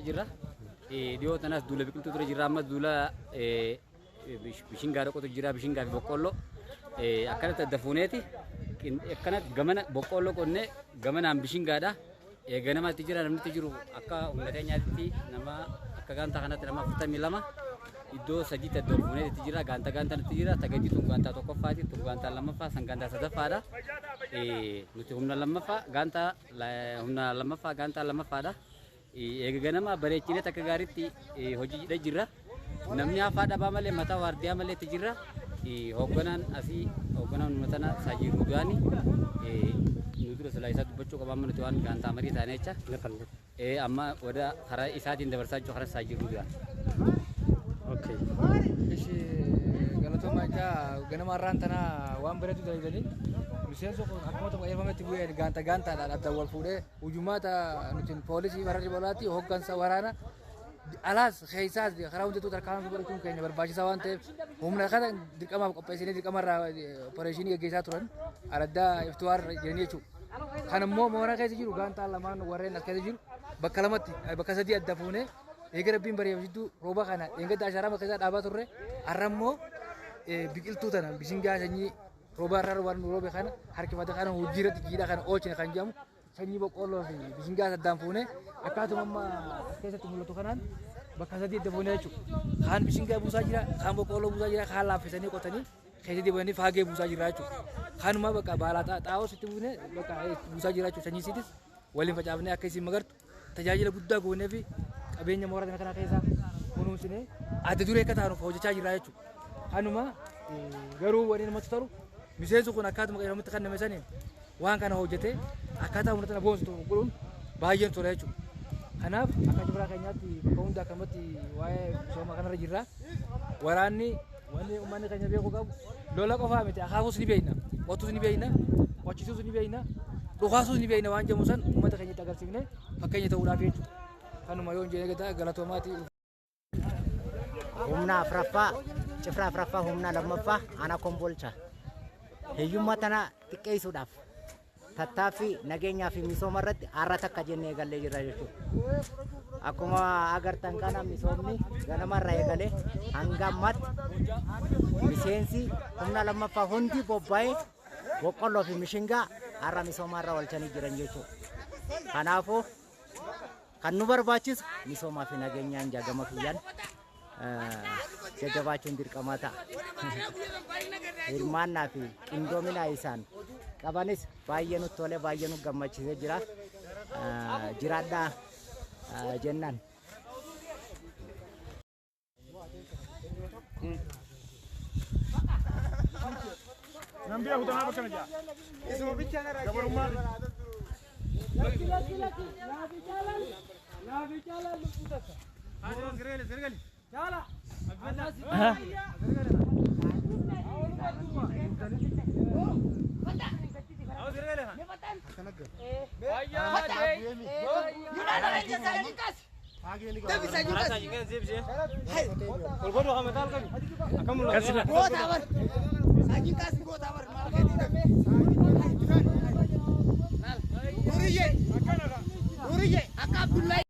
Jirra. Dhiyoo tanaas duula biqiltuu ture jirra. Ammas duula bishingaa qotu jira. Bishingaa fi boqqoolloo akkanatti adda fuuneeti. Akkanatti gamana boqqoolloo qonnee gamanaan bishingaadha. Ganamatti jira namni jiru akka humna keenyaatti nama akka gaantaa kanatti nama 42 iddoo sadiitti adda fuunee itti jira. Gaanta gaantaan itti jira. Tagajii tun gaantaa tokkoffaati. Tun gaantaa lammaffaa san gaantaa sadaffaadha. Nuti humna lammaffaa gaantaa humna lammaffaa gaantaa lammaffaadha. Eega ganama bareechinee takka gaariitti hojii jidha jirra. Namni hafaa dhabaa malee mataa waardiyaa malee itti jirra. Hoogganaan asii hoogganaan uummata tanaa Saajii Ruudaani nu dura silaa isaa dubbachuu qaba amma nuti waan gaantaa marii taane jecha. Amma wada karaa isaatiin dabarsaa jiru karaa Saajii Ruudaan. Okay. Ishi galatoomaa jechaa ganama har'aan tana waan bareedu dalagdanii miseensa kun akkuma tokko qajeelfametti bu'ee gaanta gaantaadhaan addaan wal fuudhee hujumaata nuti poolisii warra bolaatti hooggansa waraana alaas keessaas karaa hundattuu tarkaanfii fudhachuun keenya barbaachisaa waan ta'eef humna kana dirqamaaf qopheessinee dirqamarraa opereeshinii gaggeessaa turan araddaa iftuwaar jiranii jechuudha. Kan immoo mooraa keessa jiru gaantaan lamaan warreen as keessa jiru bakka lamatti bakka sadii adda fuunee eega rabbiin bareef jidduu rooba kana eeggadda ashaaraa keessaa dhaabaa turre har'a immoo biqiltuu tana bishingaa sanyii rooba irraa waan nu roobe kana harkifate kana hojii irratti jiidhaa kana oolchine kan jedhamu sanyii boqqoolloo fi bishingaa saddaan fuunee akkaatuma amma as keessatti mul'atu kanaan bakka sadii adda fuunee jechuudha. Kaan bishingaa buusaa jira, kaan boqqoolloo buusaa jira, kaan laaffisanii qotanii keessa deebanii faagee buusaa jira jechuudha. Kaanuma bakka baala xaa'oos itti buunee bakka buusaa jira jechuudha. Sanyii isiitis waliin facaafnee akka isiin magartu tajaajila guddaa goonee fi qabeenya mooraa kana keessaa kunuunsinee adda duree akka taanuuf hojjechaa jirra jechuudha. Kanuma garuu waliin namatti tolu miseensi kun akkaatuma qajeelfamatti kenname saniin waan kana hojjetee akkaataa humna tana boonsitu godhuun baay'een tola jechuudha. Kanaaf akka jibraa keenyaatti bakka hunda akkamatti waa'ee misooma kanarra jirra. Waraanni wanni uummanni keenya beekuu qabu lola qofaa miti akaakuus ni beekna, qotuus ni beekna, qochisuus ni beekna, dhukaasuus ni beekna waan jedhamu san uummata keenyatti agarsiifne fakkeenya ta'uudhaaf jechuudha. Kanuma yoo hin jenne galatoomaati. Humna afraffaa cifra afraffaa humna lammaffaa aanaa Kombolcha. Hiyyummaa tana xiqqeessuudhaaf tattaaffii nageenyaa fi misooma irratti har'a takka jennee eegallee jirra jechuudha. Akkuma agartan kana misoomni ganama irraa eegalee hanga ammaatti miseensi humna lammaffaa hundi bobba'ee boqqolloo fi mishingaa har'a misooma irra oolchanii jiran jechuudha. Kanaafuu kan nu barbaachisu misoomaa fi nageenyaan jagama kiyyaan jajjabaachuun dirqamaa ta'a. Hirmaannaa fi qindoomina isaan qabanis baay'ee nutti tolee baay'ee nu gammachiisee jira. Jiraadhaa jennaan. Nan biya hutanaa bakka na jaa. Gabarummaa. Lakki lakki lakki laafi caalaan laafi caalaan lubbuu takka. Caala. Akka Abdullahi.